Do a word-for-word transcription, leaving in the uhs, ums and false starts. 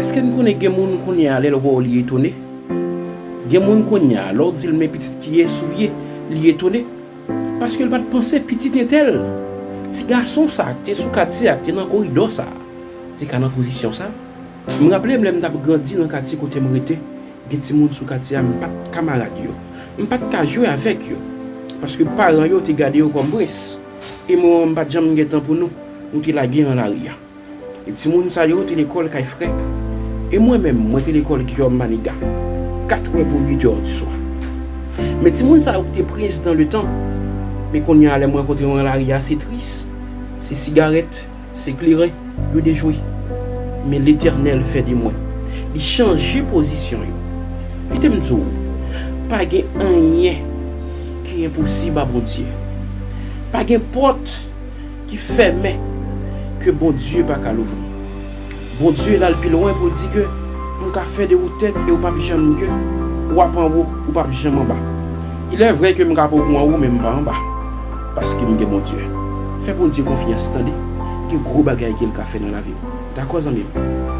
Èske n konnen gen moun kounye a lè l wè w li etone? Gen moun kounye a lè w di l men pitit kiyès ou ye, li etone. Paske l pa t panse pitit entèl, ti gason sa a k te sou katye a, k te nan koridò sa a, te ka nan pozisyon sa a. M raple m lè m t ap grandi nan katye kote m rete, gen timoun sou katye a m pa t kamarad yo. M pa t ka jwe avèk yo. Paske paran yo te gade yo kòm prens. E mwen menm m pa t janm gen tan pou nou. Nou te lage nan lari a. E timoun sa yo te lekòl kay frè. E mwen menm, mwen te lekòl Guillaume Manigat. Kat è pou uit è di swa. Men timoun sa yo ki te prens dan letan. Men kounye a lè m rankontre yo nan lari a, se tris. Se sigarèt, se kleren, yo dejwe. Men Letènèl fè de mwen. Li chanje pozisyon yo. Kite m di w, pa gen anyen ki enposib a Bondye. Pa gen pòt ki fèmen ke Bondye pa ka louvri. Bondye l al pi lwen pou l di ke m ka fè de ou tèt e ou p ap janm ke, w ap anwo, ou p ap janm anba. Il est vrai ke m ka poko anwo, men m pa anba. Paske m gen Bondye. Fè Bondye konfyans, tande. Gen gwo bagay ke l ka fè nan lavi w. Dakò, zanmi m?